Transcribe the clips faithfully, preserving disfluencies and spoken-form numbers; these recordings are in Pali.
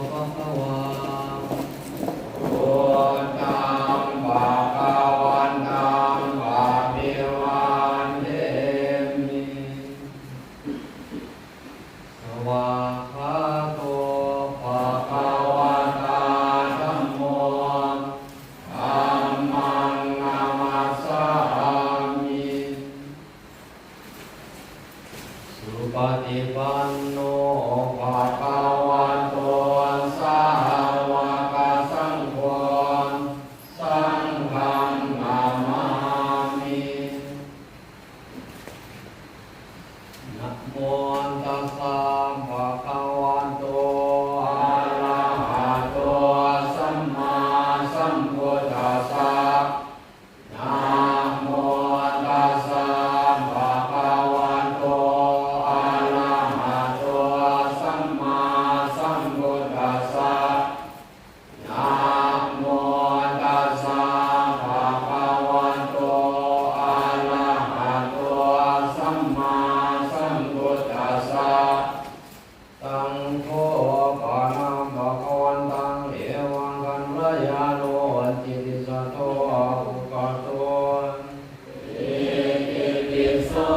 Bhagavā. Buddhaṃ bhagavantaṃ abhivādemi. Svākkhāto bhagavatā dhammo, dhammaṃ namassāmi. Supaṭipanno bhagavato sāvakasaṅgho, saṅghaṃ namāmi. Namo tassa bhagavato arahato sammāsambuddhassa. Namo tassa bhagavato arahato sammāsambuddhassa. Namo tassa bhagavato arahato sammāsambuddhassa. Taṃ kho pana bhagavantaṃ evaṃ kalyāṇo kittisaddo āguṇhāto. Itipi so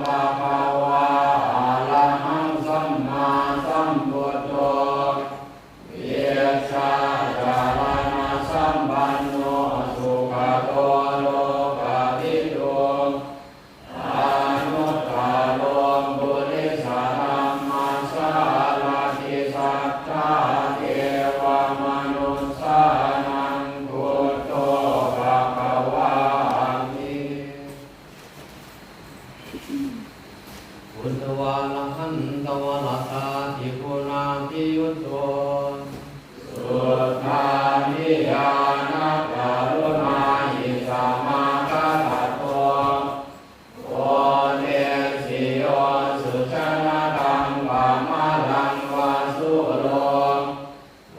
bhagavā arahaṃ sammāsambuddho vijjācaraṇasampanno sugato lokavidū anuttaro purisadammasārathi satthā devamanussānaṃ buddho bhagavāti. Buddho arahanto arattādiguṇābhiyutto suddhābhiñāṇakaruṇāhi samāgatatto bodhesi yo sujanataṃ kamalaṃva sūro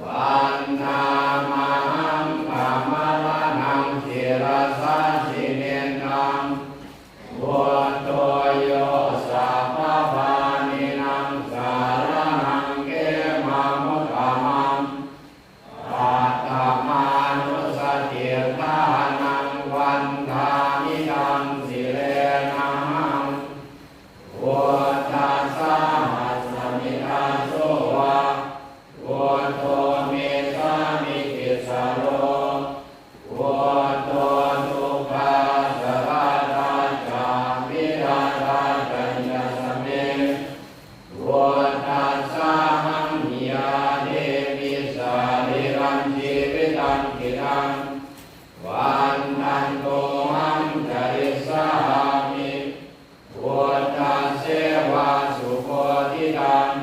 vandāmahaṃ kamalaṃvaṃ sirasā jinendaṃ. Buddho yo sabbapāṇīnaṃ saraṇaṃ khemamuttamaṃ. Paṭhamānussatiṭṭhānaṃ vandāmi taṃ sirenahaṃ. Buddhassāhasmi dāso va buddho me sāmikissaro. Buddho dukkhassa ghātā ca vidhātā ca hitañca me. Buddhassāhaṃ niyyādemi sarīrañjīvitañcidaṃ. Vandantohaṃ carissāmi buddhasseva subodhitaṃ.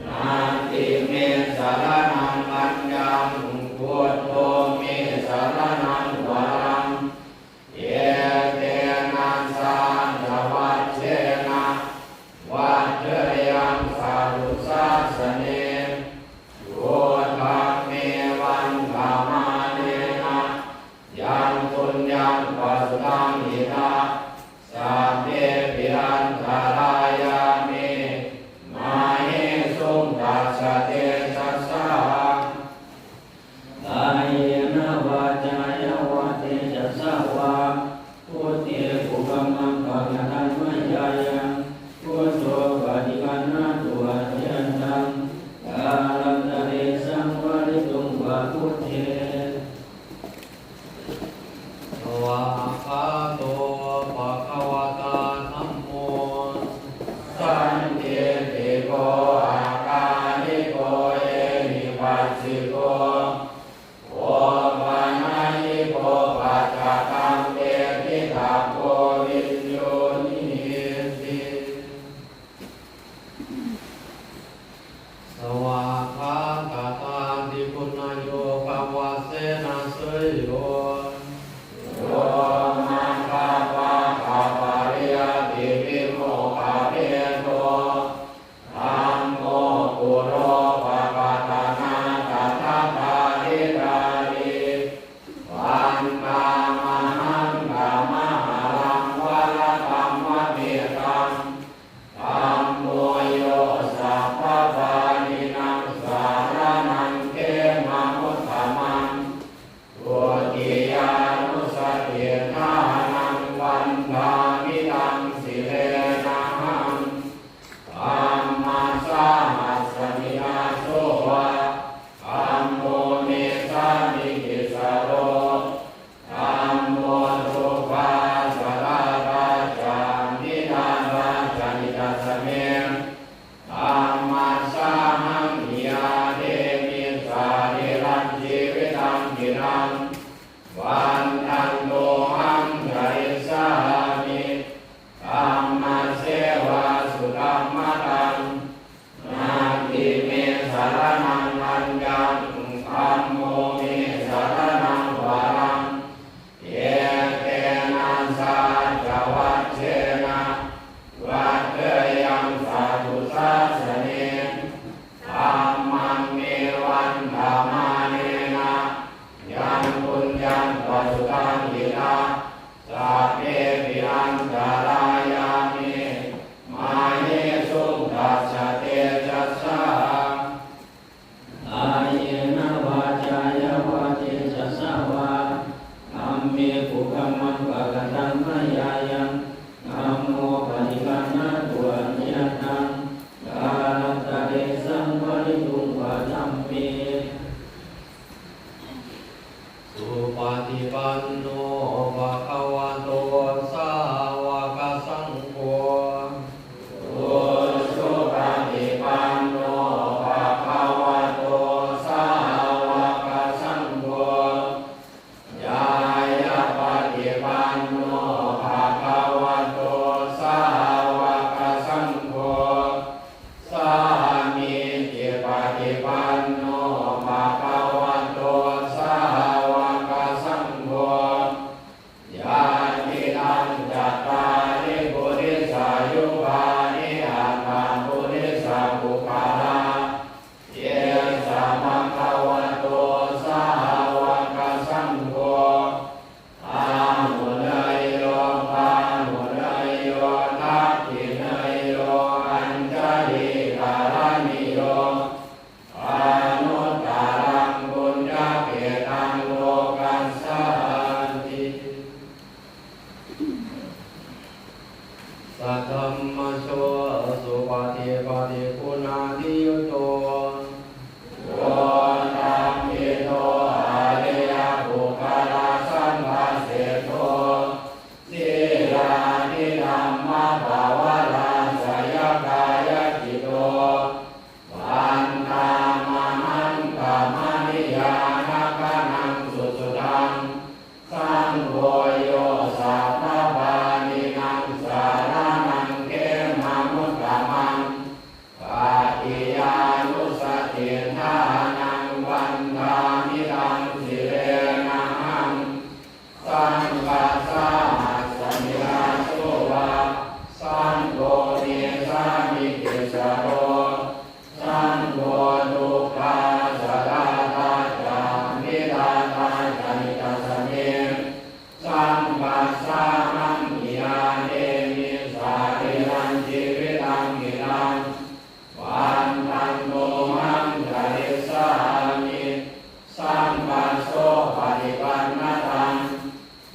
Natthi me saraṇaṃ aññaṃ, buddho me saraṇaṃ varaṃ. Etena saccavajjena vaḍḍheyyaṃ satthussāsane. Buddhaṃ me vandamānena yaṃ puññaṃ pasutaṃ idha sabbepi antarāyā me māhesuṃ tassa tejasā. Kāyena vācāya va tejasā vā buddhe kukammaṃ pakataṃ mayā yaṃ buddho paṭiggaṇhatu accayantaṃ kālantare saṃvarituṃ va buddhe. Svākkhāto bhagavatā dhammo sandiṭṭhiko akāliko ehipassiko opanayiko paccattaṃ veditabbo viññūhīti. Svākkhātatādiguṇayogavasena seyyo yo maggapākapariyattivimokkhabhedo dhammo kulopagatana tathā Supaṭipanno bhagavato sāvakasaṅgho. Ujupaṭipanno bhagavato sāvakasaṅgho. Ñāyapaṭipanno bhagavato sāvakasaṅgho. Sāmīcipaṭipanno bhagavato sāvakasaṅgho. Yadidaṃ cattāri purisayugāni aṭṭha purisapuggalā, esa bhagavato sāvakasaṅgho. Āhuneyyo pāhuneyyo dakkhiṇeyyo añjalikaraṇīyo, anuttaraṃ puññakkhettaṃ lokassāti. Saddhammajo supaṭipattiguṇādiyutto, koṭābhito ariyapuggalasamāseṭṭho, sīlādidhammapavarāsayakāyacitto, vandāmahaṃ kamaṇiyāna gaṇaṃ susuddhaṃ. Saṅgho yo sabbapāṇīnaṃ saraṇaṃ khemamuttamaṃ, tatiyānussatiṭṭhānaṃ vandāmi taṃ sirenahaṃ. Saṅghassa māsami āsuvā, saṅgho me sāmikissaro, saṅgho dukkhassa ghātā ca vidhātā ca hitassa me, saṅghassāhaṃ niyyādemi sarīrañjīvitañcidaṃ. Vandantohaṃ carissāmi saṅghassopaṭipannataṃ,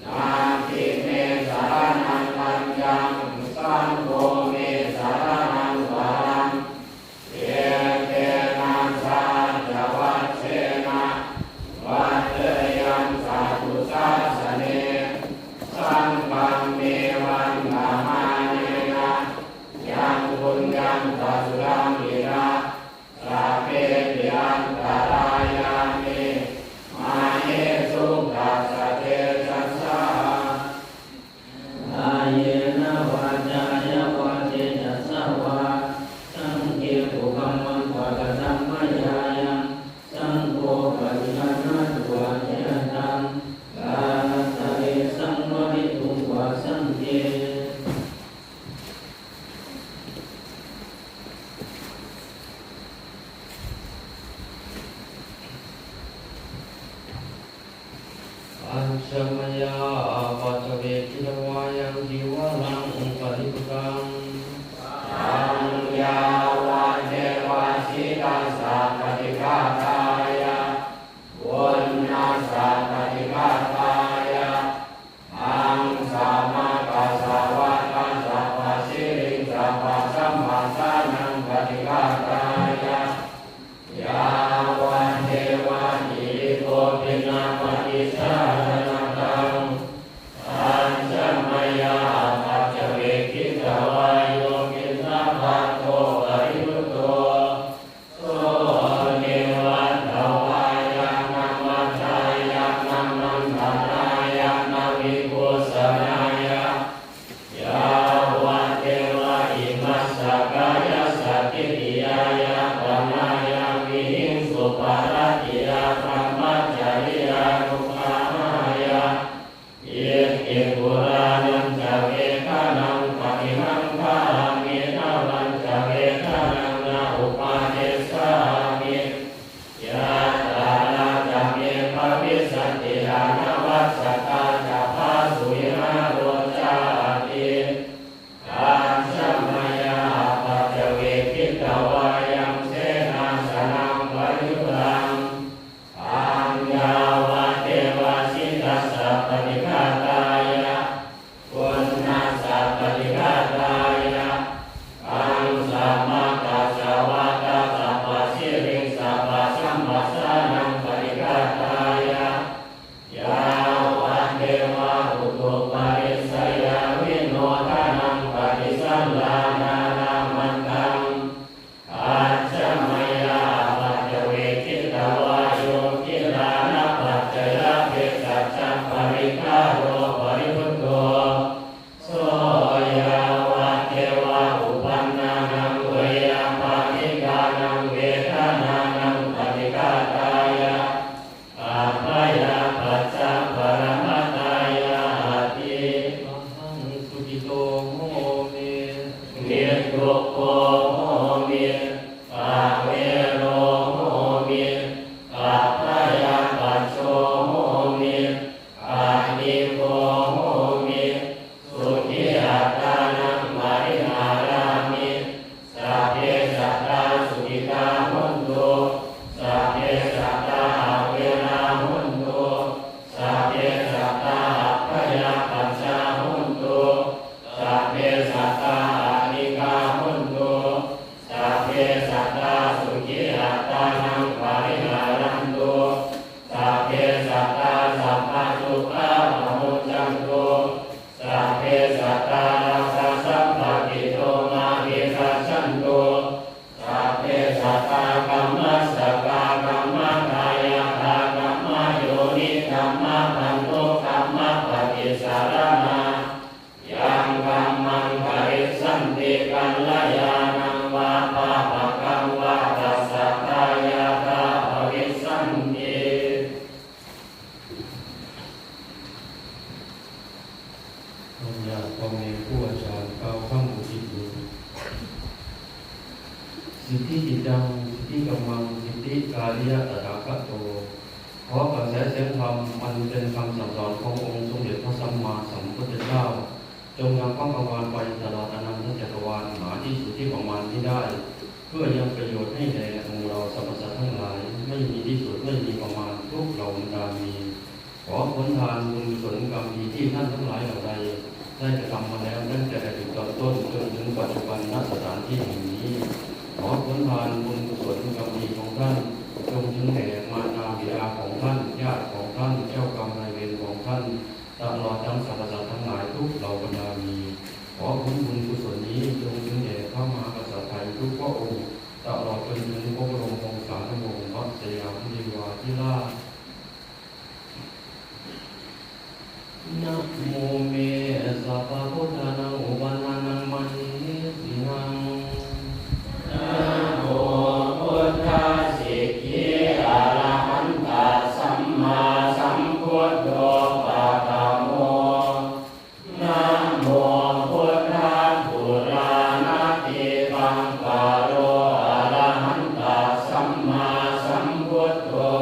natthi me saraṇaṃ aññaṃ, saṅgho me saraṇaṃ varaṃ. Etena saccavajjena vaḍḍheyyaṃ satthu sāsane, saṅghaṃ me vandamānena yaṃ puññaṃ pasutaṃ idha, sabbepi antarāyā me māhesuṃ tassa tejasā. Kāyena vācāya va cetasā vā, saṅghe kukammaṃ pakataṃ mayā yaṃ, saṅgho paṭiggaṇhatu accayantaṃ, kālantare saṃvarituṃ va saṅghe. Ajja mayā apaccavekkhitvā yaṃ cīvaraṃ paribhuttaṃ, taṃ yāvadeva sītassa paṭighātāya, puṇṇassa paṭighātāya, aṃsamakasavātātapasiriṃ sapasamphassānaṃ paṭighātāya, yāvadeva hirikopinapaṭicchādanatthaṃ, ajja mayā apaccavekkhitvā yo piṇḍapāto paribhutto, so neva davāya na madāya na maṇḍanāya na vibhūsanāya, yāvadeva imassa kāyassa ṭhitiyā yāpanāya vihiṃsuparatiyā brahmacariyānuggahāya, iti purāṇañca vedanaṃ paṭihaṅkhāmi navañca vedanaṃ na uppādessāmi, yātrā ca me bhavissati anavajjatā ca phāsuvihāro cāti. Ajja mayā apaccavekkhitvā yaṃ senāsanaṃ pajuṭṭhaṃ, taṃ yāvadeva sītassa paṭighātāya, puṇṇassa paṭighātāya, aṃsamakasavātātapasiriṃ sapasampha Hitāya tathāgato ขอกระแสเสียงธรรมอันเป็นคำสั่งสอนขององค์สมเด็จพระสัมมาสัมพุทธเจ้า จงนำพระกังวานไปตลอดอนันตจักรวาลหาที่สุดที่ประมาณมิได้ เพื่อยังประโยชน์ให้แด่หมู่เราสรรพสัตว์ทั้งหลาย ไม่มีที่สุดไม่มีประมาณทุกเหล่าบรรดามี ขอผลทานบุญกุศลกรรมดีที่ท่านทั้งหลายเหล่าใดได้กระทำมาแล้วตั้งแต่อดีตตอนต้นจนถึงปัจจุบัน ณ สถานที่แห่งนี้ ขอผลทานบุญกุศลกรรมดีของท่าน จงถึงแด่มารดาบิดาของท่าน ญาติของท่าน เจ้ากรรมนายเวรของท่าน ตลอดทั้งสรรพสัตว์ทั้งหลายทุกเหล่าบรรดามี ขอผลบุญกุศลนี้จงถึงแด่พระมหากษัตริย์ไทยทุกพระองค์ ตลอดจนถึงพระบรมวงศานุวงศ์พระสยามเทวาธิราช Namo me sabbabuddhānaṃ uppannānaṃ mahesinaṃ. Namo buddhassa ākkhī arahantā sammāsambuddho paṭhamo. Namo buddhaguṇātītaṃ paro arahantā sammāsambuddho.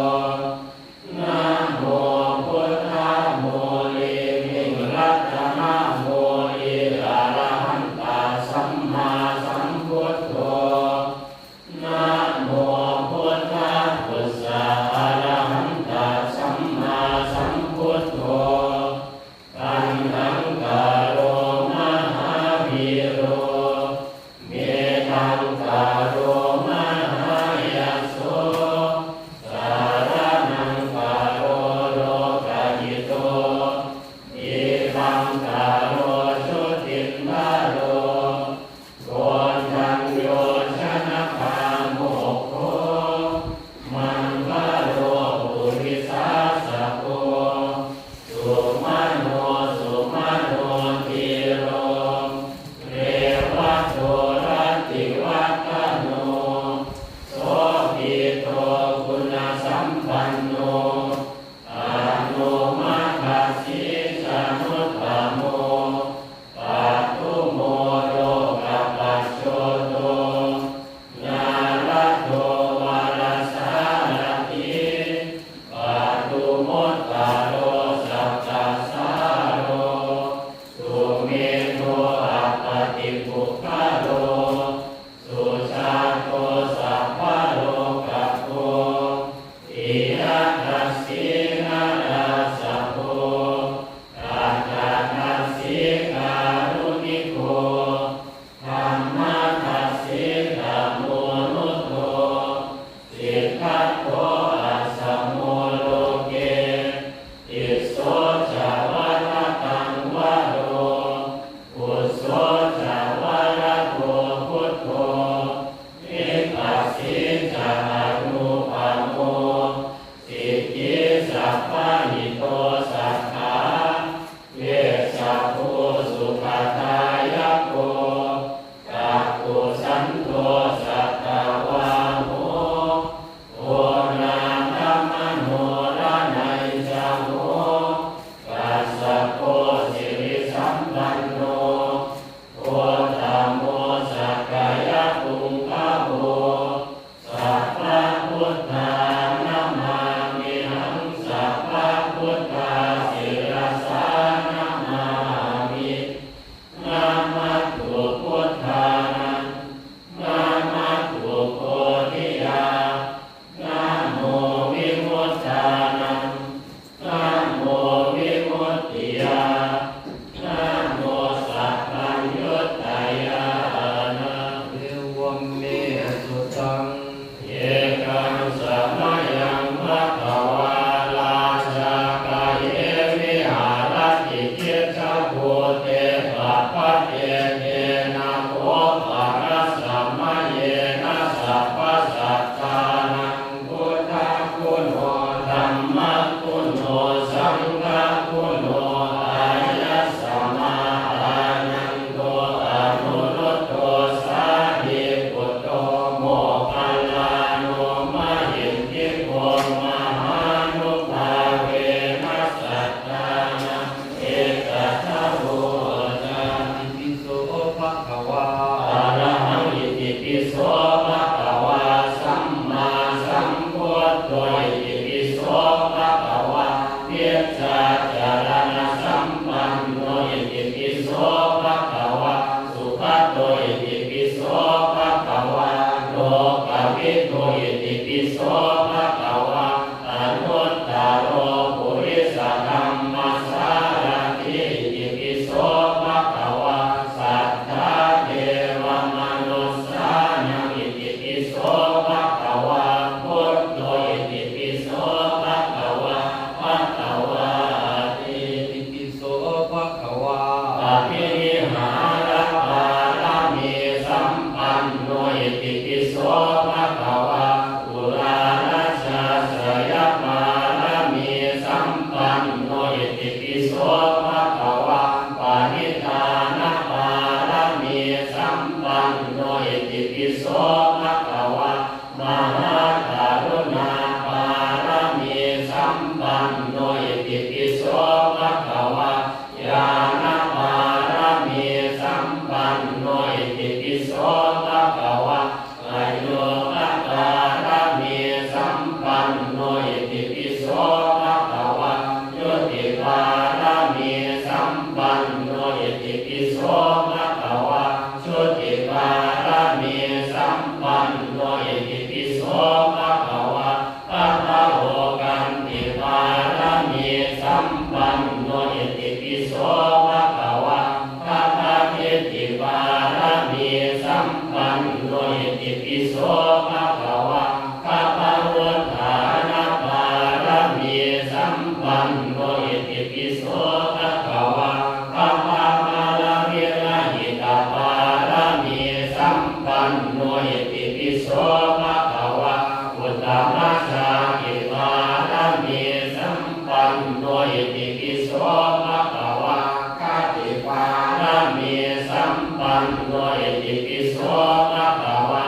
Dhammasākkhipāramī sampanno itipi so bhagavā. Khatipāramī sampanno itipi so bhagavā.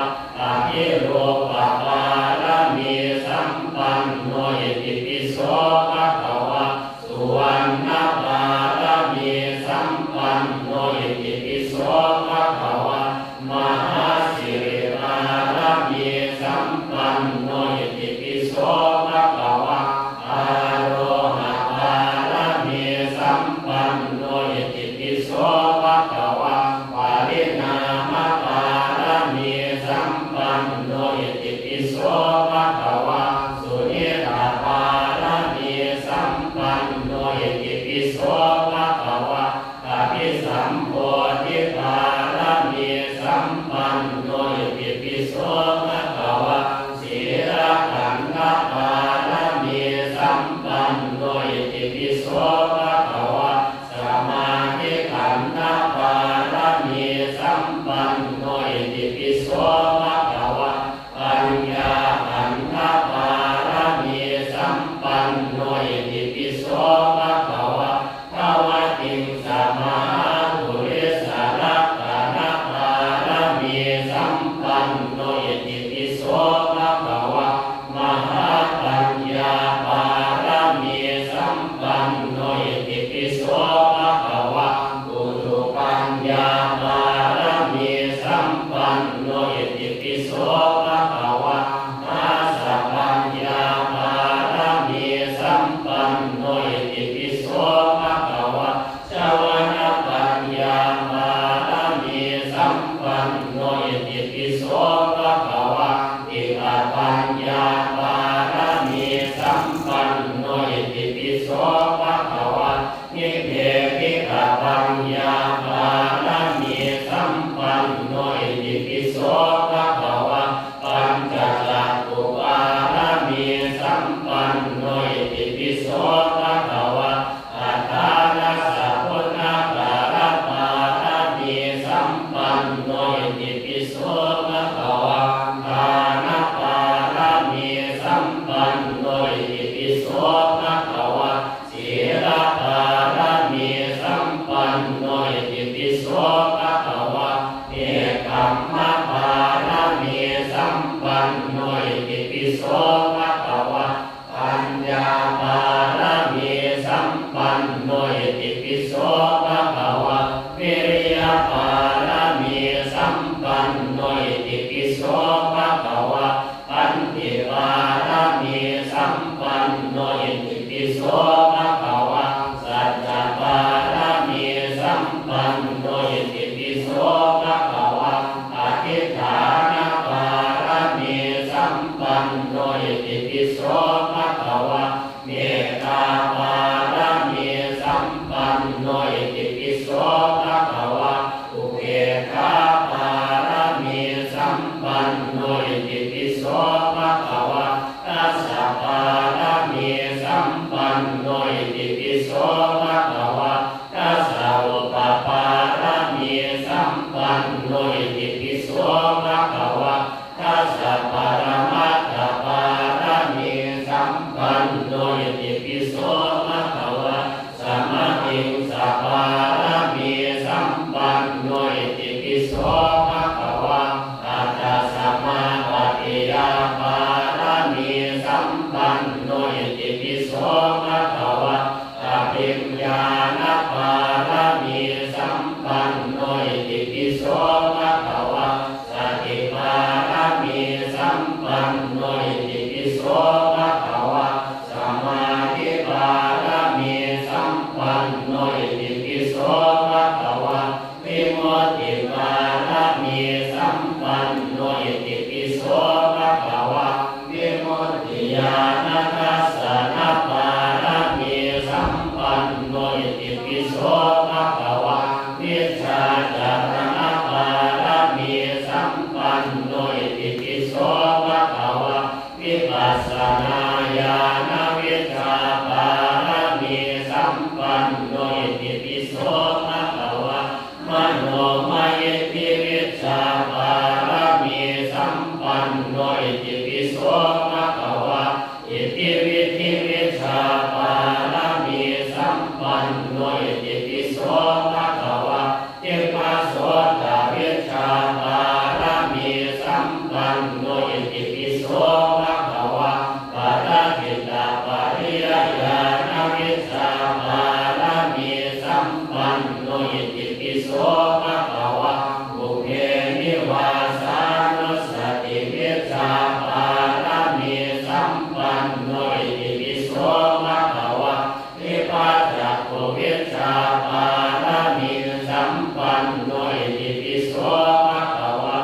Abhirūpapāramī sampanno itipi so bhagavā. Suvaṇṇapāramī sampanno itipi so bhagavā. Mahāsiripāramī sampanno itipi so bhagavā. Ārohapāramī sampanno itipi so bhagavā. Parināmapāramī sampanno itipi so bhagavā. Suṇhitapāramī sampanno itipi so bhagavā. Abhisambodhipāramī sampanno itipi so bhagavā. Sīlakhandhapāramī sampanno itipi so bhagavā. Samādhikhandhapāramī sampanno itipi so bhagavā. Paññākhandhapāramī sampanno itipi so bhagavā. Dvābhiṃsamahāpurisalakkhaṇapāramī sampanno itipi so bhagavā. Mahāpaññāpāramī sampanno itipi so bhagavā. Ujupaññāpāramī sampanno itipi so bhagavā. Dāsapaññāpāramī sampanno itipi so bhagavā. Chavanapaññāpāramī sampanno itipi so bhagavā. Khippapaññāpāramī sampanno itipi so bhagavā. Nibbedhikapaññāpāramī sampanno itipi so bhagavā. Pañcacakkhuppāramī sampanno itipi so bhagavā. Aṭṭhārasa guṇākārapāramī sampanno itipi so bhagavā. Dānapāramī sampanno itipi so bhagavā. Sīlapāramī sampanno itipi so bhagavā. Nekkhammapāramī sampanno itipi so bhagavā. Paññāpāramī sampanno itipi so bhagavā. Viriyapāramī sampanno itipi so bhagavā. Khanti pāramī sampanno itipi so bhagavā. Sacca pāramī sampanno itipi so bhagavā. Adhiṭṭhāna pāramī sampanno itipi so bhagavā. Mettā pāramī sampanno itipi so bhagavā. Upekkhā pāramī sampanno itipi so bhagavā. Dasa pāramī sampanno itipi so bhagavā. Dasa upapāramī sampanno itipi so bhagavā. Dasa paramattha pāramī sampanno itipi so bhagavā. Samabhiñsa pāramī sampanno itipi so bhagavā. Aṭṭha samāpattiyā pāramī sampanno itipi so bhagavā. Abhiññāna pāramī sampanno itipi so bhagavā. Sati pāramī sampanno itipi so bhagavā. Samādhi pāramī sampanno itipi so bhagavā. Vimutti pāramī sampanno itipi so bhagavā. Vimuttiñāṇadassana pāramī sampanno itipi so bhagavā. Vijjācaraṇa pāramī sampanno itipi so bhagavā. Vipassana ñāṇa vijjā pāramī sampanno itipi so bhagavā. Manomayitthi vijjā pāramī sampanno itipi so bhagavā. sampanno itipi so bhagavā. Dvipacakkhuvijjāpāramī sampanno itipi so bhagavā.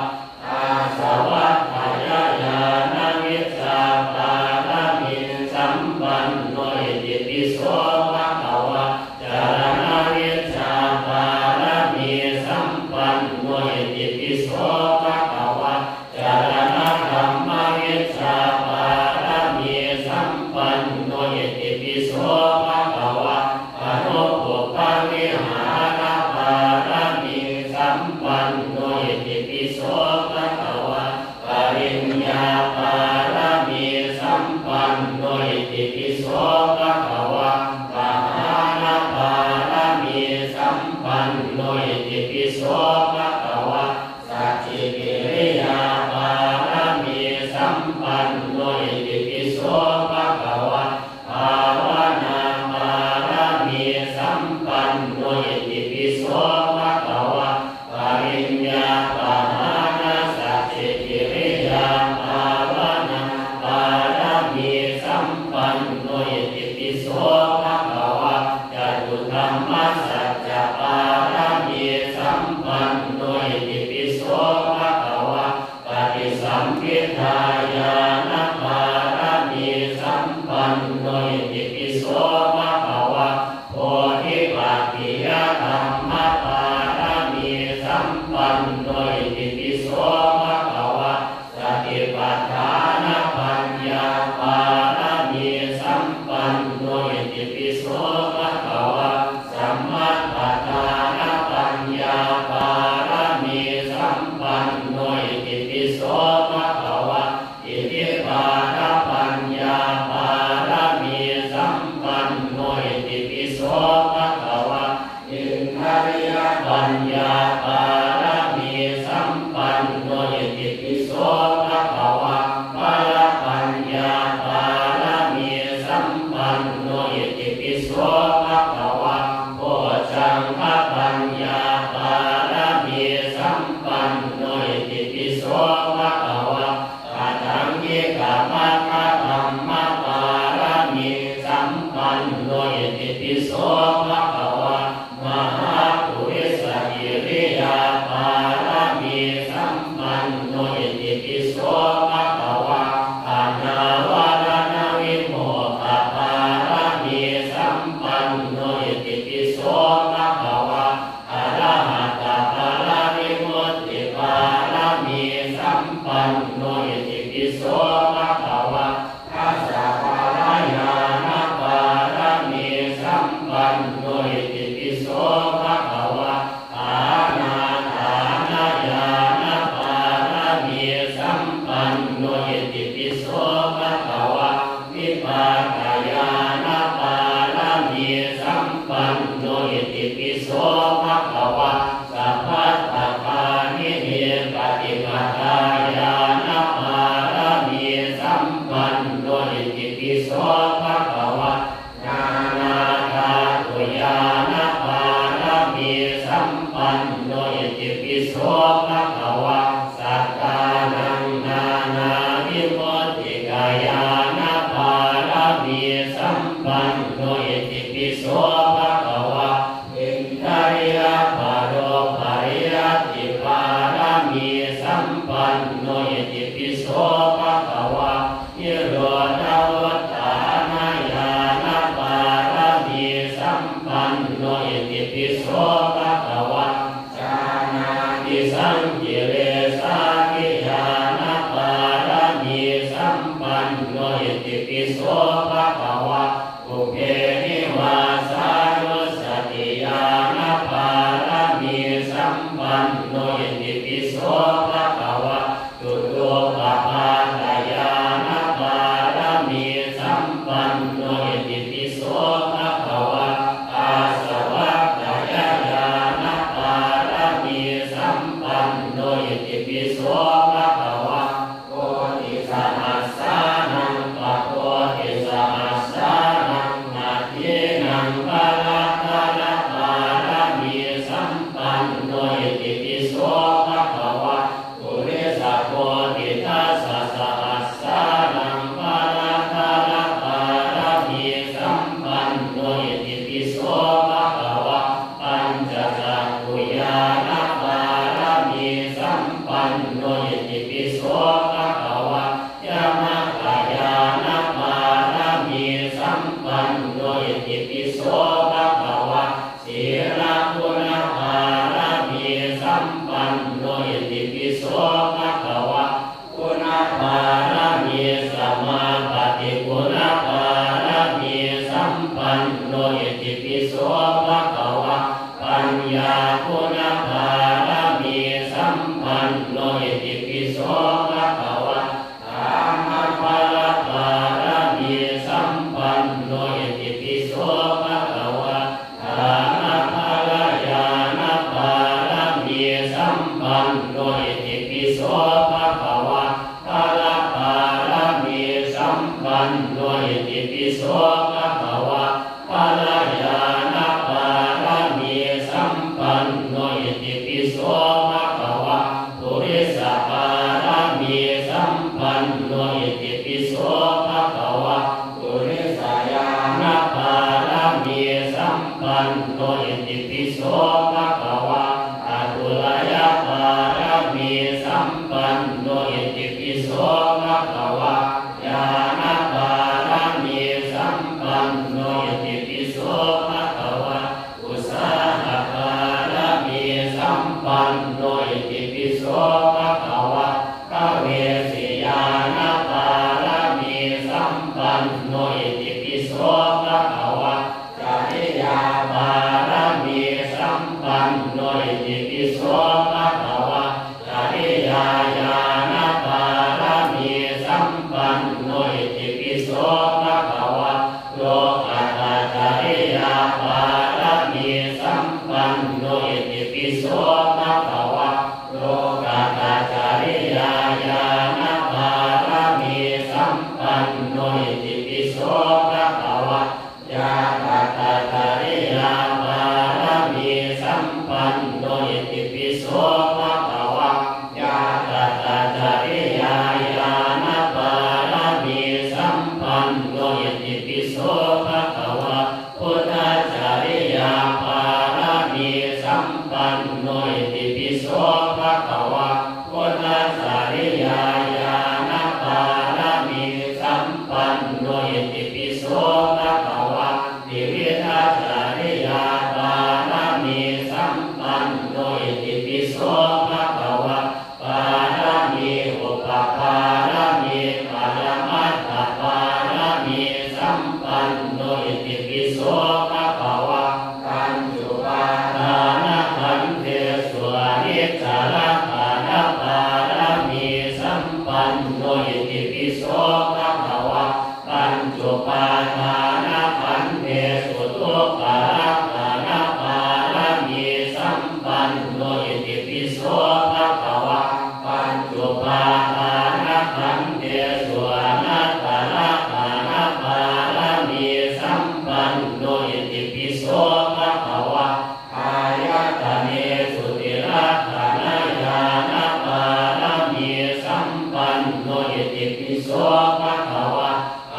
Āsavakkhayañāṇavijjāpāramī sampanno itipi so bhagavā. Caraṇavijjāpāramī sampanno itipi so bhagavā. Caraṇadhammavijjāpāramī sampanno itipi so bhagavā. Anupubbavihārapāramī sampanno itipi so bhagavā. Pariññāpāramī sampanno itipi so bhagavā. Pahānapāramī sampanno itipi so bhagavā. Sacchikiriyāpāramī sampanno itipi so bhagavā. Bhāvanāpāramī sampanno itipi so bhagavā. Pariññāpahānasacchikiriyābhāvanāpāramī sampanno itipi so bhagavā. Catudhammasaccapāramī sampanno itipi so bhagavā. Paṭisampidāñāṇapāramī sampanno itipi so bhagavā. Bodhipakkhiyakammappāramī sampanno itipi so bhagavā. Satipaṭṭhānapaññāpāramī sampanno itipi so bhagavā. Sammatpaṭṭhānapaññāpāramī sampanno itipi so bhagavā. Iddhībhārapaññāpāramī sampanno itipi so bhagavā. Indriyapaññāpāramī sampanno itipi so bhagavā. Balapaññāpāramī sampanno itipi so bhagavā. Bojjhaṅgapaññāpāramī sampanno itipi so bhagavā. Aṭṭhaṅgikamaggakhammappāramī sampanno itipi so bhagavā. Mahāpurisakiriyāpāramī sampanno itipi so bhagavā. Anāvaranavimokkhappāramī sampanno itipi so bhagavā. Arahattaparamivimuttiparamī sampanno itipi so bhagavā. Dasabalañāṇaparamī sampanno itipi so bhagavā. Pahānāṭṭhānañāṇaparamī sampanno itipi so bhagavā. Vipākañāṇaparamī sampanno itipi so bhagavā. Sabbadhagāminī paṭipadā ñāṇapāramī sampanno itipi so bhagavā. Nānādhātuñāṇapāramī sampanno itipi so bhagavā. Sattānaṃ nānāvimuttikāñāṇapāramī sampanno itipi so bhagavā. Indriyaparopariyattipāramī sampanno itipi so bhagavā. Nirodhavuṭṭhānañāṇapāramī sampanno itipi so bhagavā. Jhānādisaṅkilesādiñāṇapāramī sampanno itipi so bhagavā. Pubbenivāsānussatiñāṇapāramī sampanno itipi so bhagavā. Chutupapātañāṇapāramī sampanno itipi so bhagavā. Āsavakkhayañāṇapāramī sampanno itipi so bhagavā. Koṭisahassānaṃ pakoṭisahassānaṃ panno itipi so bhagavā. Sīlaguṇapāramī sampanno itipi so bhagavā. Guṇapāramī samāpattiguṇapāramī sampanno itipi so bhagavā. Paññāguṇapāramī sampanno itipi so bhagavā. Dānabalapāramī sampanno itipi so bhagavā. Dānabalanyāṇapāramī sampanno itipi so bhagavā. Balapāramī sampanno itipi so bhagavā. Balanyāṇapāramī sampanno itipi so bhagavā. Purisapāramī sampanno itipi so bhagavā. Purisañāṇapāramī sampanno itipi so bhagavā. Āhuneyya pāramī sampanno itipi so bhagavā. Ñāṇapāramī sampanno itipi so bhagavā. Ussāha pāramī sampanno itipi so bhagavā. Kavesi ñāṇa pāramī sampanno itipi so bhagavā. Cariyā pāramī sampanno itipi so bhagavā. Cariyā ñāṇa pāramī sampanno itipi so bhagavā. Lokattā cariyā pāramī sampanno itipi so bhagavā. Lokattā cariyā ñāṇa pāramī sampanno itipi so bhagavā. Ñātakattariyā pāramī sampanno itipi so bhagavā. Ñātakattariyā ñāṇa pāramī sampanno itipi so bhagavā. Buddhacariyā pāramī sampanno itipi so bhagavā. Buddhacariyā ñāṇa pāramī sampanno itipi so bhagavā. Tividhacariyā pāramī sampanno itipi so bhagavā. Pāramī upapāramī paramattha pāramī sampanno itipi so bhagavā. Pañcupādānakkhandhesu aniccalakkhaṇa pāramī sampanno itipi so bhagavā. Pañcupādānakkhandhesu dukkhalakkhaṇa pāramī sampanno itipi so bhagavā. Pañcupādānakkhandhesu anattalakkhaṇa pāramī sampanno itipi so bhagavā. Āyatanesu tirilakkhaṇañāṇa pāramī sampanno itipi so bhagavā.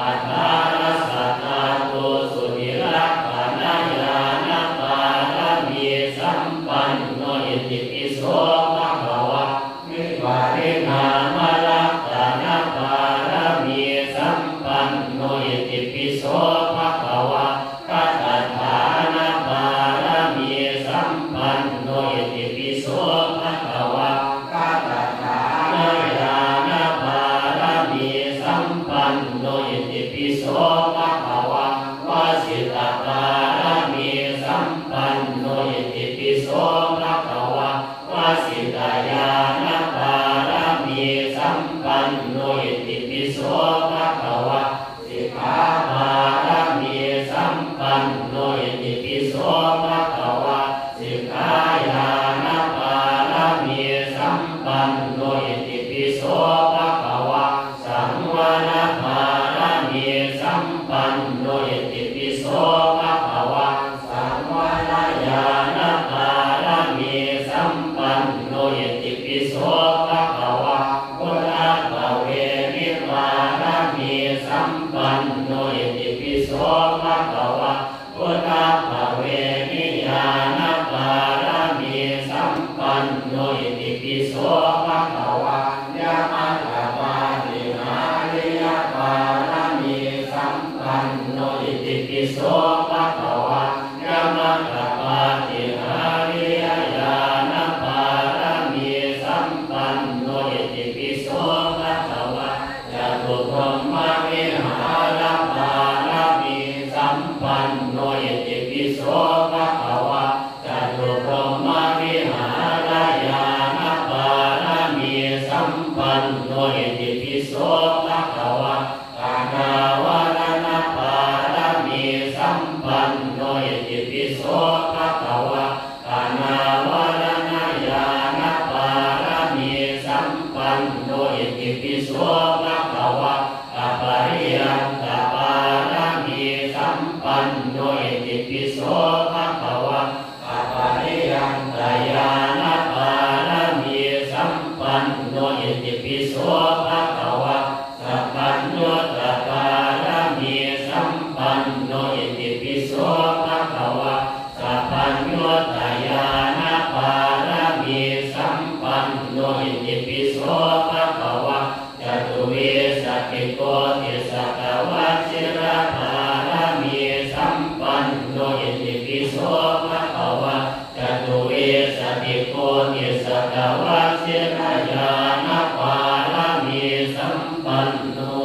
Aṭṭhārasa dhātusu tirilakkhaṇañāṇa pāramī sampanno itipi so bhagavā. Vipariṇāmalakkhaṇa pāramī sampanno itipi so bhagavā. Kattadāna pāramī sampanno itipi so bhagavā. Kattadāna ñāṇa pāramī sampanno itipi so bhagavā. Vasita pāramī sampanno itipi so bhagavā. Vasita ñāṇa pāramī sampanno itipi so bhagavā. Sikkha pāramī sampanno itipi so bhagavā. Sikkha ñāṇa pāramī sampanno itipi so bhagavā. Saṃvara pāramī sampanno itipi so bhagavā. Saṃvara ñāṇa pāramī sampanno itipi so bhagavā. Buddhapāveni pāramī sampanno itipi so bhagavā. Buddhapāveni ñāṇa pāramī sampanno itipi so bhagavā. Yamantapāṭiha ariya pāramī sampanno panno itipi so bhagavā. Yamakapāṭihāriyañāṇapāramī sampanno itipi so bhagavā. Catubrahmavihārapāramī sampanno itipi so bhagavā. Catubrahmavihārajānapāramī sampanno itipi so bhagavā. Kanāvaranapāramī sampanno itipi so bhagavā. Kanāvarañāṇapāramī sampanno itipi so bhagavā. Apariyantapāramī sampanno itipi so bhagavā. Apariyantanyāṇapāramī sampanno itipi so bhagavā. Sabbaññutapāramī sampanno itipi so bhagavā. Sabbaññutanyāṇapāramī sampanno itipi so bhagavā. Catuvīsatikoṭisatavassirapāramī sampanno itipi so bhagavā. Catuvīsatikoṭisatavassirañāṇapāramī sampanno.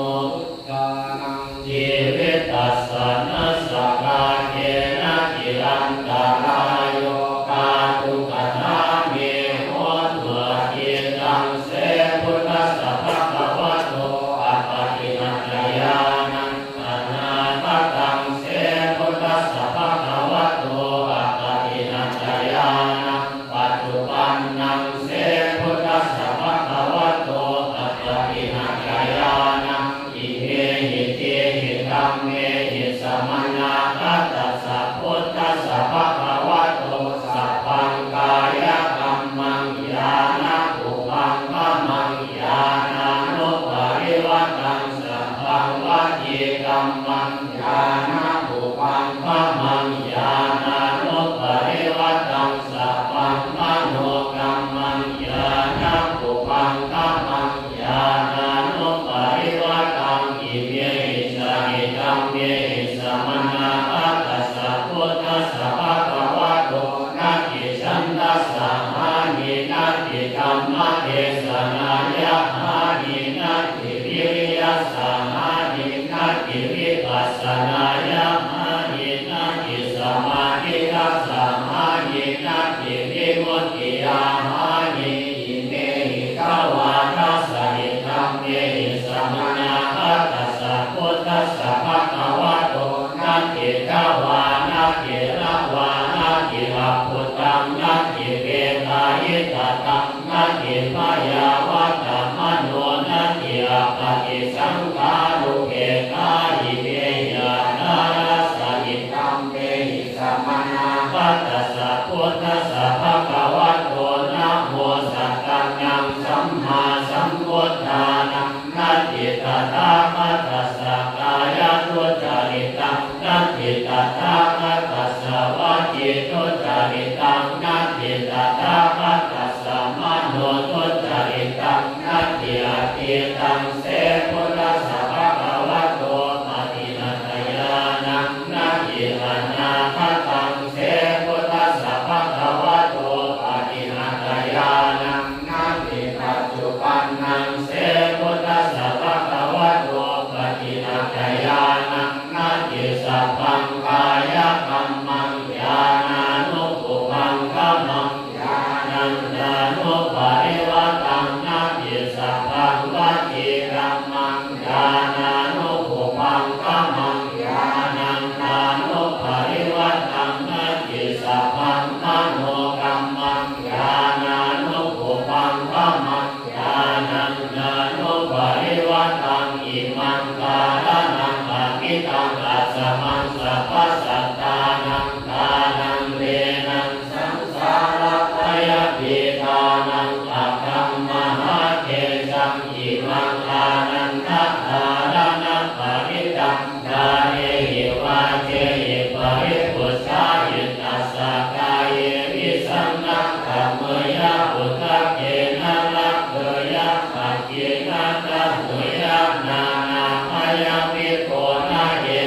Buddhānaṃ jīvitassa nassaṃ kāgena cirantarāyo kātuṃ kathā me hotu. Atītaṃ se buddhassa bhagavato appaṭihatyānaṃ, anāgataṃ se buddhassa bhagavato appaṭihatyānaṃ, paccuppannaṃ se buddhassa bhagavato appaṭihatyānaṃ. Imehi dihi dhammehi samannāgatassa buddhassa bhagavato sabbaṃ kāyakammaṃ ñāṇapubbangkamaṃ ñāṇānupparivattaṃ, sabbaṃ vacīkammaṃ ñāṇapubbangkamaṃ ñāṇānupparivattaṃ, sabbaṃ manokammaṃ ñāṇapubbangkamaṃ ñāṇānupparivattaṃ. Imehi jhāyi dhammehi samannāgatassa buddhassa bhagavato natthi chandassa hāni, natthi dhammadesanāya hāni, natthi vīriyassa hāni, natthi vipassanāya hāni, natthi samādhiyassa hāni, natthi vimuttiyā hāni. Imehi dvādasa hi dhammehi samannāgatassa buddhassa bhagavato natthi dvā, natthi lavā, natthi abbhuttaṃ, natthi vedayitattaṃ, natthi byāvatamano, natthi appaṭisaṅkhārupekkha. Imehi aṭṭhārasa hi dhammehi samannāgatassa buddhassa bhagavato namo sattannaṃ sammāsambuddhānaṃ, natthi tathāgatassa kāyaduccaritaṃ, natthi tathāgatassa vacīduccaritaṃ, natthi tathāgatassa manoduccaritaṃ, natthi atītaṃ se buddhassa bhagavato appaṭihatyānaṃ, natthi anāgataṃ se buddhassa bhagavato appaṭihatyānaṃ, natthi paccuppannaṃ se buddhassa bhagavato appaṭihatyānaṃ, natthi sabbaṃ kāyakammaṃ ñāṇānupubbangkamaṃ ñāṇānupparivattaṃ, natthi sabbaṃ vacīkammaṃ ñāṇānupubbangkamaṃ ñāṇānupparivattaṃ, natthi sabbaṃ manokammaṃ ñāṇānupubbangkamaṃ ñāṇānupparivattaṃ. Imaṃ dhāraṇaṃ abhiṭhaṃ asamaṃ sabbasattānaṃ, ṭhānaṃ leṇaṃ saṃsārabhayapīṇānaṃ paṭhamābhātesaṃ, imaṃ ānandaṃ dhāraṇaṃ paṇītaṃ, ṭhānehi vācehi paripūjayitā, sakkāyehi saṇhāgameyya, uddakkhina lāpheyya, dakkhiṇā lāpheyya, nānābhayaṃ viponaye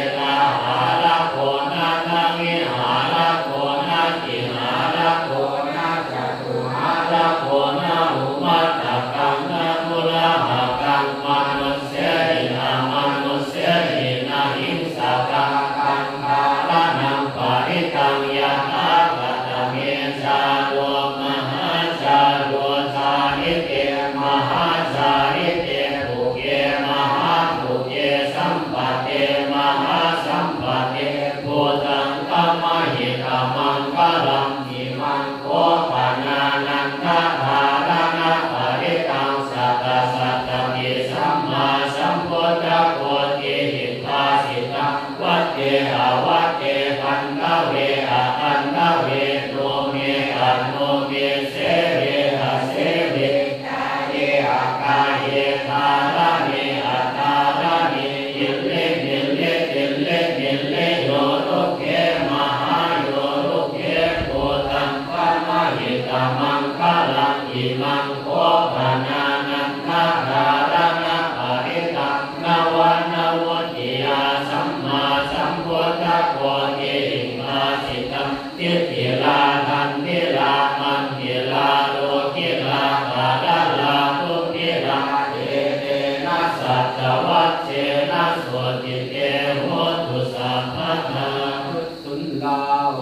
ye avatte paṇḍave apaṇḍave, nome anome, seve aseve, kāye akāye, dhāraṇe adhāraṇe, ille mille tille mille, yorukhe mahāyorukhe, bhūtaṃ pahitamaṅgalaṃ. Imaṃ kho panānanda dhāraṇaparittaṃ, nava na vuttiyā sammāsambuddhakoti, iṃ bhāsitaṃ diṭṭhilā dhandhilā maṅgilā lokilā, kalalā dubbhilā, etena saccavajjena sotthi te hotu sabbadā. Dullā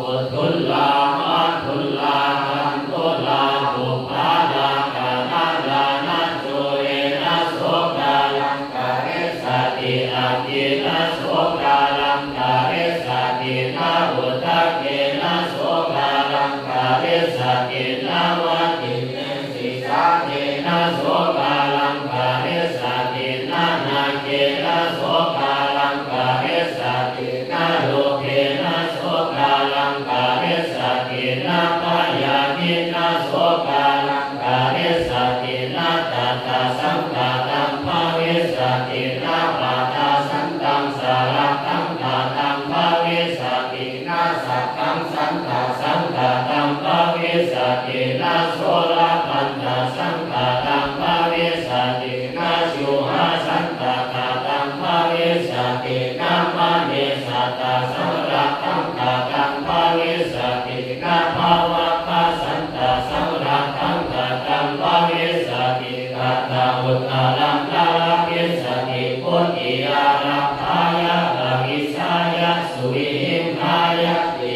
udullā madullā, taṇḍulā ubhālā, kalalā na cūle na sokālaṃ karissati, aggi na sokālaṃ karissati, na udake na sokālaṃ karissati, na vātine sisāde na sokālaṃ karissati, na nāge na sokālaṃ karissati, na rūpe na sokālaṃ karissati, na bhayādi na sokālaṃ karissati, na tattha saṅkhātaṃ bhavissati, na paccasantaṃ sarattaṃ khātaṃ bhavissati, na saggaṃ santasaṅkhātaṃ bhavissati, na soḷapaccasaṅkhātaṃ bhavissati, na jivhāsantakhātaṃ bhavissati, na manejatasaṅkhātaṃ khātaṃ bhavissati, na bhavaggasantasaṅkhātaṃ khātaṃ bhavissati, kataṃ uttaraṃ na labhissati, vuttiyārabhāya avijjāya suvihiṃsāya.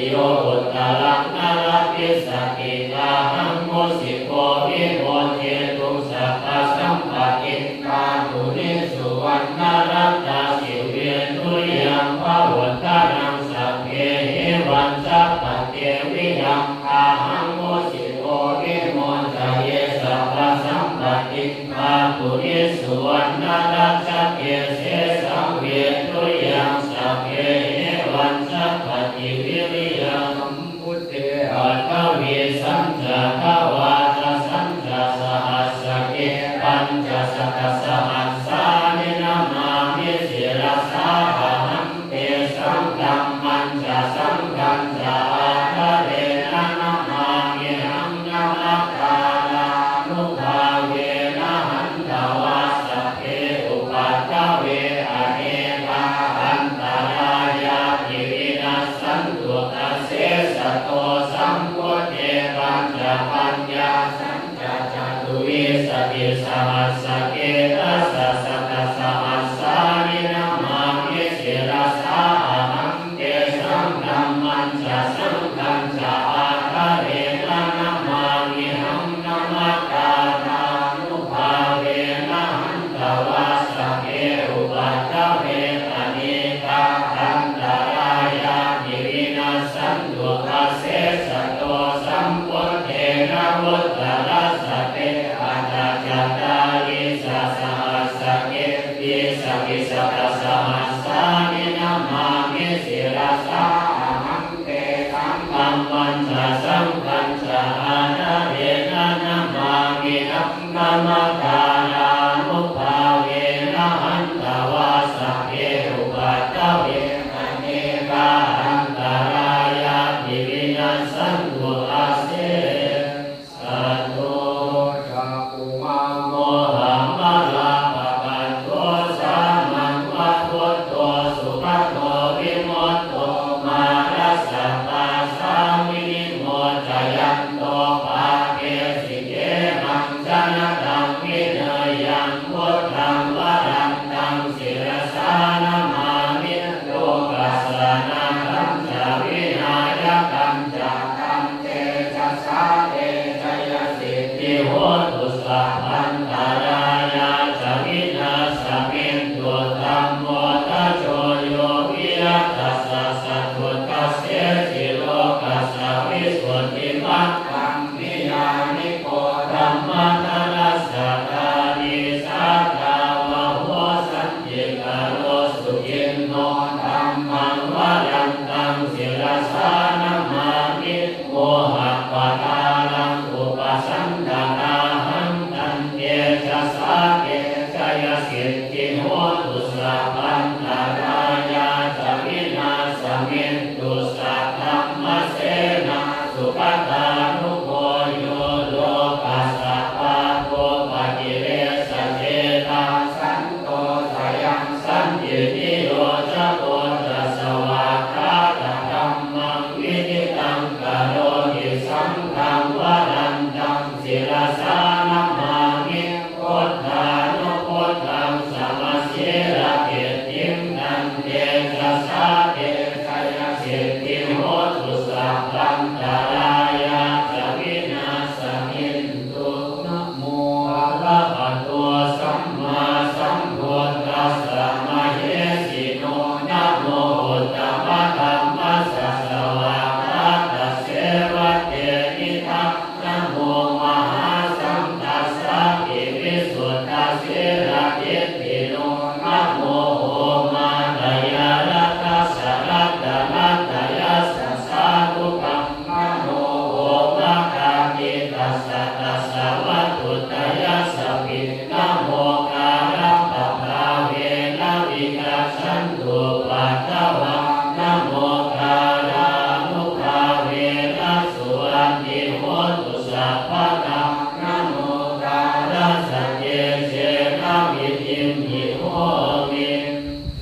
Yo uttaraṃ na labhissati, ahaṃ mūsikho vimocetuṃ sabbasampattiṃ, pāturi suvaṇṇaraksāsi, veṭuyaṃ pavutthanaṃ sabbehi vañcappate viyaṃ, ahaṃ mūsikho vimocaye sabbasampattiṃ, pāturi suvaṇṇarakkhake sesaṃ veṭuyaṃ sabbehi vañcappate viyaṃ. Sambuddhe aṭṭhavīsañca dvādasañca sahassake, pañcasatasahassāni namāmi sirasā ahaṃ, tesaṃ Katvāna mokkharānubhāvena suvatthi hotu sabbadā. Namokārassa tejena vidhimhi homi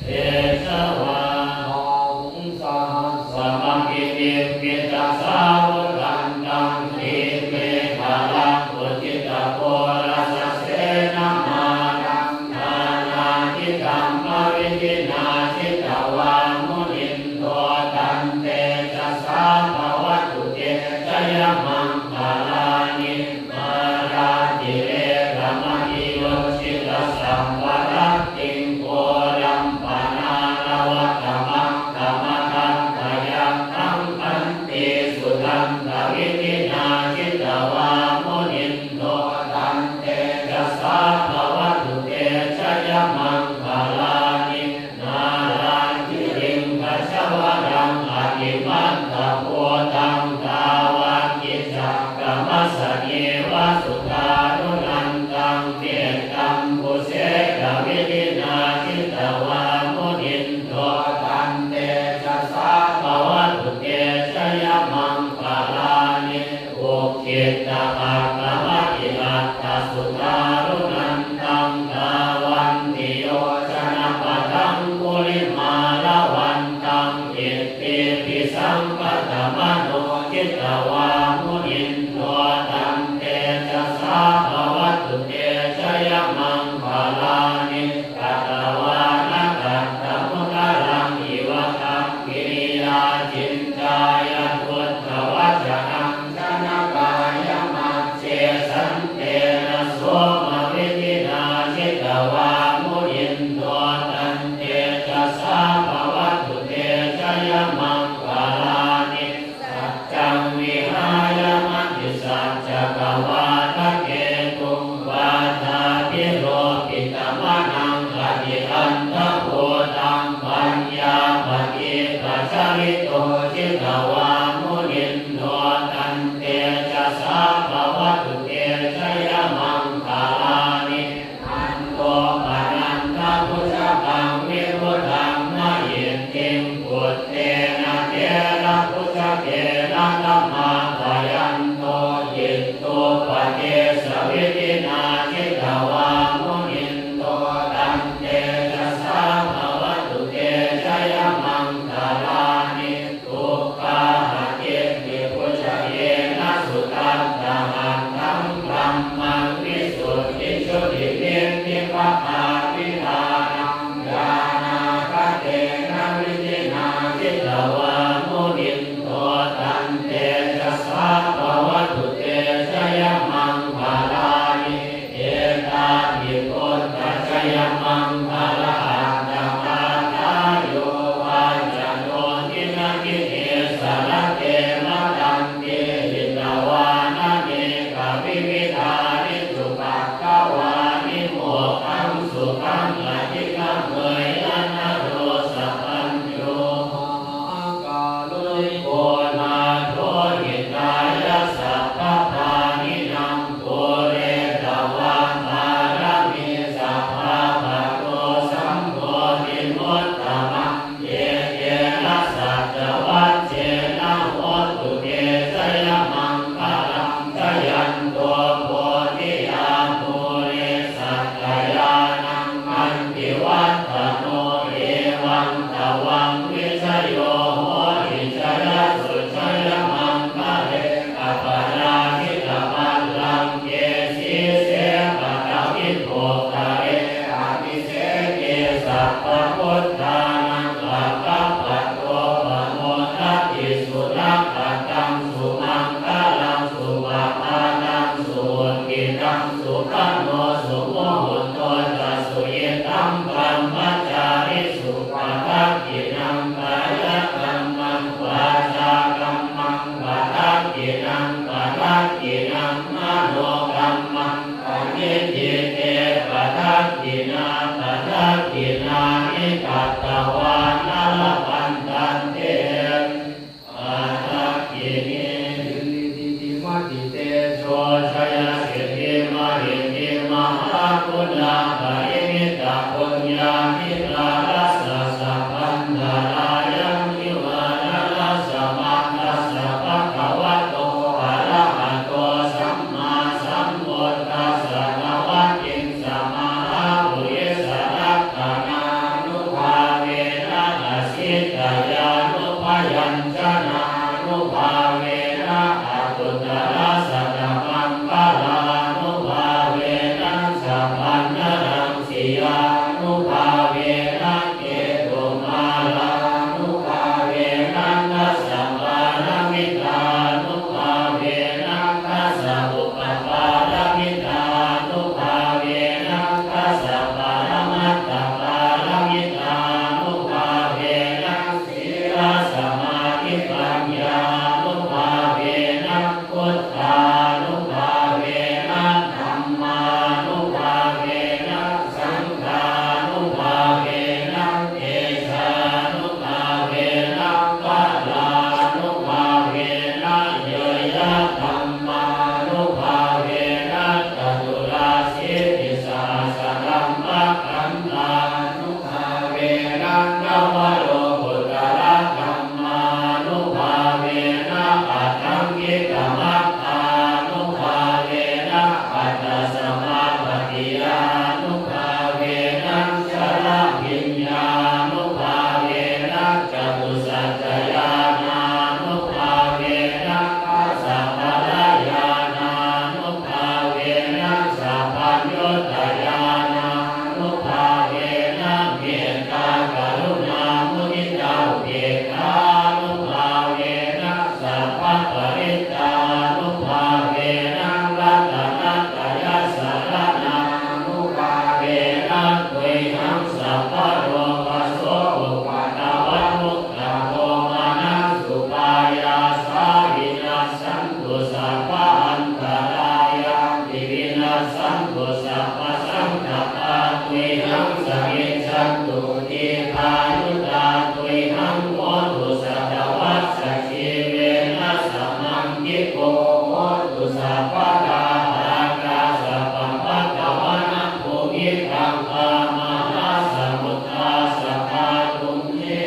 tejavā. Bāhuṃ sahassamabhinimmitasāvudhantaṃ grīmekhalaṃ uditaghorasasenamāraṃ dānādidhammavidhinā jitavā munindo tantejasā bhavatu te jayamaṅgalāni. Mārātirekamabhiyujjhitasabbarattiṃ ghorampanāḷavakamakkhamathaddhayakkhaṃ khantīsudantavidhinā jitavā munindo tantejasā bhavatu te jayamaṅgalāni. Nāḷāgiriṃ gajavaraṃ atimattabhūtaṃ dāvaggicakkamasanīva sudāruṇantaṃ mettambusekavidhinā jitavā munindo tantejasā bhavatu te jayamaṅgalāni. Ukkhittakhaggamatihatthasudāruṇantaṃ dhāvantiyojanapathaṅgulimālavantaṃ iddhībhisaṅkhatamano jitavā munindo tantejasā bhavatu te jayamaṅgalāni. Katvāna kaṭṭhamudaraṃ iva gabbhinīyā ciñcāya duṭṭhavacanaṃ janakāyamajjhe santena somavidhinā jitavā munindo tantejasā bhavatu te jayamaṅgalāni. Saccaṃ vihāya matisaccakavādaketuṃ vādābhiropitamanaṃ atiandhabhūtaṃ paññāpadīpajalito jitavā munindo tantejasā bhavatu te jayamaṅgalāni. Nandopanandabhujagaṃ vibudhaṃ mahiddhiṃ puttena therabhujagena damāpayanto iddhūpadesavidhinā jitavā munindo tantejasā bhavatu te jayamaṅgalāni. Duggāhadiṭṭhibhujagena sudaṭṭhahatthaṃ brahmaṃ visuddhijutimiddhibakābhidhānaṃ ñāṇāgadena vidhinā jitavā munindo tantejasā bhavatu te jayamaṅgalāni. Etāpi buddhajayamaṅgalaaṭṭhagāthā yo vācano dinadine sarate matandī hitvānanekavividhāni cupaddavāni mokkhaṃ sukhaṃ adhigameyya naro sapañño. Mahākāruṇiko nātho hitāya sabbapāṇinaṃ pūretvā pāramī sabbā patto sambodhimuttamaṃ etena saccavajjena hotu te jayamaṅgalaṃ. Jayanto bodhiyā mūle sakyānaṃ nandivaḍḍhano evaṃ tvaṃ vijayo hohi jayassu jayamaṅgale aparājitapallaṅke sīse paṭhavipokkhare abhiseke sabbabuddhānaṃ aggappatto pamodati. Sunakkhattaṃ sumaṅgalaṃ supabhātaṃ suhuṭṭhitaṃ sukhaṇo sumuhutto ca suyiṭṭhaṃ brahmacārisu padakkhiṇaṃ Nittayānubyañjanānubhāvena, aṭṭhuttarasatamaṅgalānubhāvena, sabbanaraṃ siyānubhāvena, ketumālānubhāvena, dasapāramitānubhāvena, dasaupapāramitānubhāvena, dasaparamatthapāramitānubhāvena, sīlasamādhipaññānubhāvena, buddhānubhāvena, dhammānubhāvena, saṅghānubhāvena, tejānubhāvena, balānubhāvena, ñeyyadhammānubhāvena, caturāsītisahassadhammakkhandhānu bhāvena, navalokuttaradhammānubhāvena, aṭṭhaṅgikamaggānubhāvena, aṭṭhasamāpattiyānubhāvena, chaḷabhiññānubhāvena, catusaccañāṇānubhāvena, dasabalañāṇānu bhāvena, sabbaññutañāṇānubhāvena, mettākaruṇāmuditāupekkhānubhāvena, sabbaparittānubhāvena, ratanattayasaraṇānubhāvena, tuyhaṃ sabbarogasokupaddavadukkhadomanassupāyāsā vinassantu, sabbaantarāyāpi vinassantu, sabbasaṅkapā tuyhaṃ samijjhantu, dīghāyutā tuyhaṃ hotu, satavassajīvena samaṅgiko hotu sabbadā. Ākāsapabbatavanabhūmigaṅgāmahāsamuddā sadā tumhe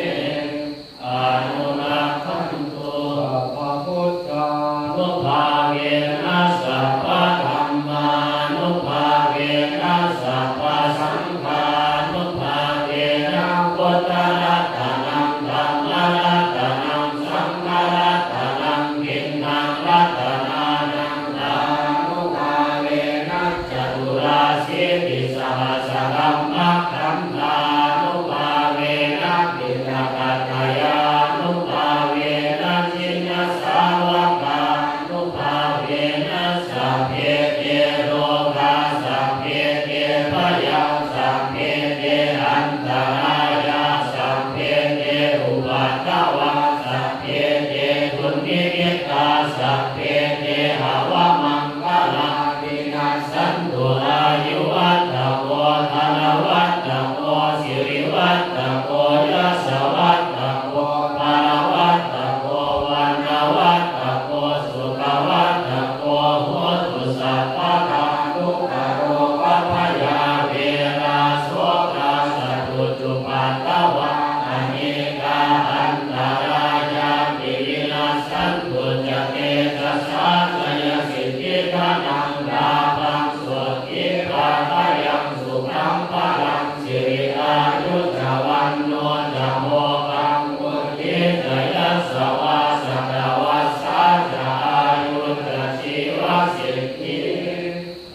anurakkhantu. Sabbabuddhānubhāvena, sabbadhammānubhāvena, sabbasaṅghānubhāvena, buddharatanaṃ dhammaratanaṃ saṅgharatanaṃ tiṇṇaṃ ratanānaṃ ānubhāvena, caturāsītisahassadhammakkhandhānubhāvena, piṭakattayānubhāvena, jinasāvakānubhāvena, sabbe te rogā sabbe te bhayā sabbe te antarāyā sabbe te upaddavā sabbe te dunnimittā sabbe te avamaṅgalā vinassantu. Āyuvaḍḍhako dhanavaḍḍhako sirivaḍḍhako yasavaḍḍhako balavaḍḍhako vaṇṇavaḍḍhako sukhavaḍḍhako hotu sabbadā. Dukkharogabhayā verā sokā sattu cupaddavā anekā antarāyāpi vinassantu ca tejasā. Jayasiddhi dhanaṃ lābhaṃ sotthi bhāgyaṃ sukhaṃ balaṃ siri āyu ca vaṇṇo ca bhogaṃ vuḍḍhī ca yasavā satavassā ca āyū ca jīvasiddhī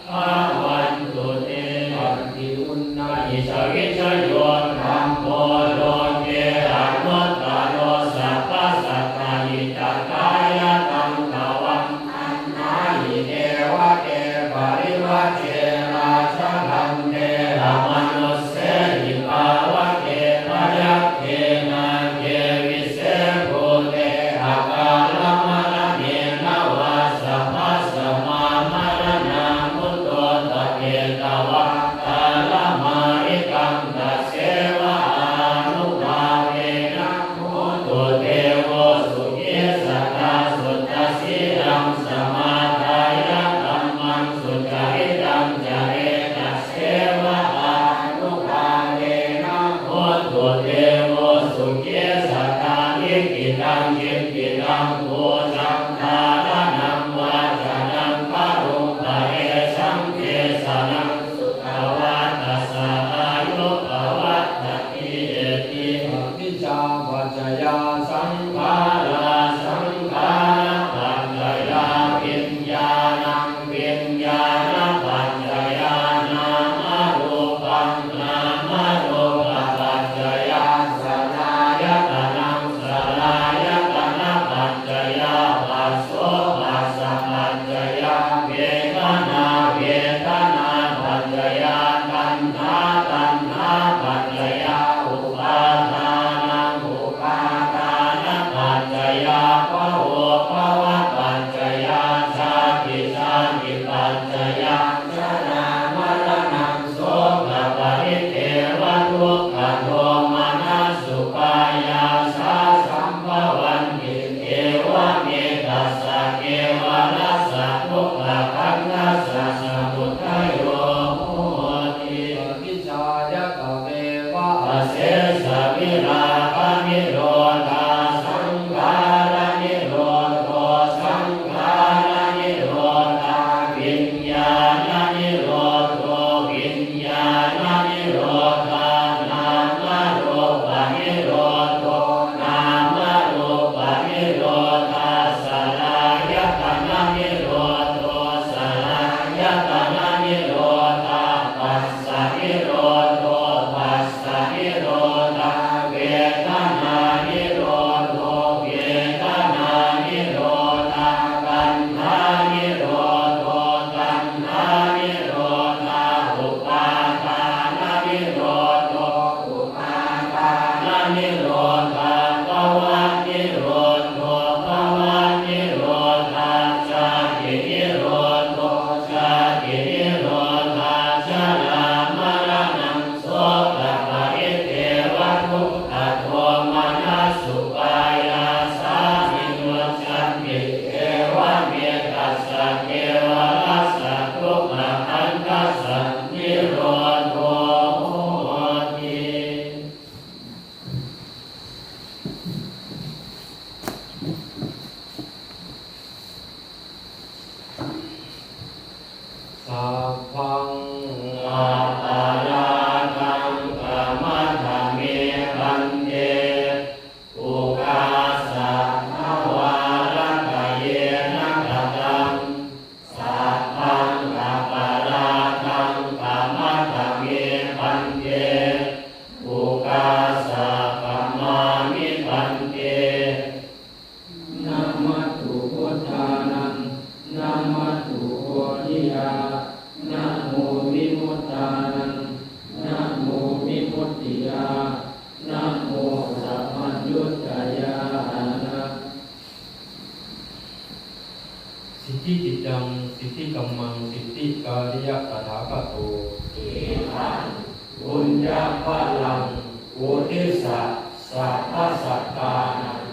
bhavantu te. Atthi uṇhissa vijayo dhammo loke anuttaro sabbasattahitakāya taṃ tvaṃ amhāhi devate parivajje rājagaṃ te amanussehi pāvake byagghe nāge vise bhūte akālamaraṇena vā sabbasmā maraṇā mutto tapetvā kālamāritaṃ taseva ānubhāvena hotu devo sukhī sadā. Suddhasīlaṃ samādāya dhammaṃ sucaritaṃ care taseva ānubhāvena hotu devo sukhī sadā. Likkhitaṃ cintitaṃ pūjaṃ dhāraṇaṃ vācanaṃ garuṃ paresaṃ desanaṃ sutvā tassa āyu pavaḍḍhatīti. Abhijjhā paccayā saṅkhārā, saṅkhārapaccayā viññāṇaṃ, viññāṇapaccayā nāmarūpaṃ, nāmarūpapaccayā saḷāyatanaṃ, saḷāyatanapaccayā phasso, phassapaccayā vedanā, vedanāpaccayā taṇhā, taṇhāpaccayā upādānaṃ, upādānapaccayā bhavo, bhavapaccayā jāti, jātipaccayā jarāmaraṇaṃ sokaparidevadukkhadomanassupāyāsā sambhavanti. Evametass kevalassa dukkhakhandhassa samudayo hoti. Paṭicchāya tveva asesavirāganirodhā saṅkhāranirodho, saṅkhāranirodhā viññāṇanirodho, viññāṇanirodhā nāmarūpanirodho, nāmarūpanirodhā saḷāyatananirodho, saḷāyatananirodhā phassanirodho, phassanirodhā vedanānirodho, vedanānirodhā taṇhānirodho, taṇhānirodhā upādānanirodho, upādānanirodhā bhavanirodho, bhavanirodhā jātinirodho, jātinirodhā jarāmaraṇaṃ sokaparidevadukkhadomanassupāyāsā vimuccanti. Evametass kevalassa dukkhakhandhassa nirodho hoti. Sabbaṃ aparādhaṃ khamatha me bhante, ukāsa dvārattayena kataṃ. Sabbaṃ aparādhaṃ khamatha me bhante, ukāsa khamāmi bhante. Namatthu buddhānaṃ, namatthu bodhiyā, namo vimuttānaṃ, namo vimuttiyā, namo sabbaññutañāṇaṃ. Siddhicittāṃ siddhikammaṃ siddhikāriyatathāgato. Etadaññaphalaṃ uddissa sabbasattānaṃ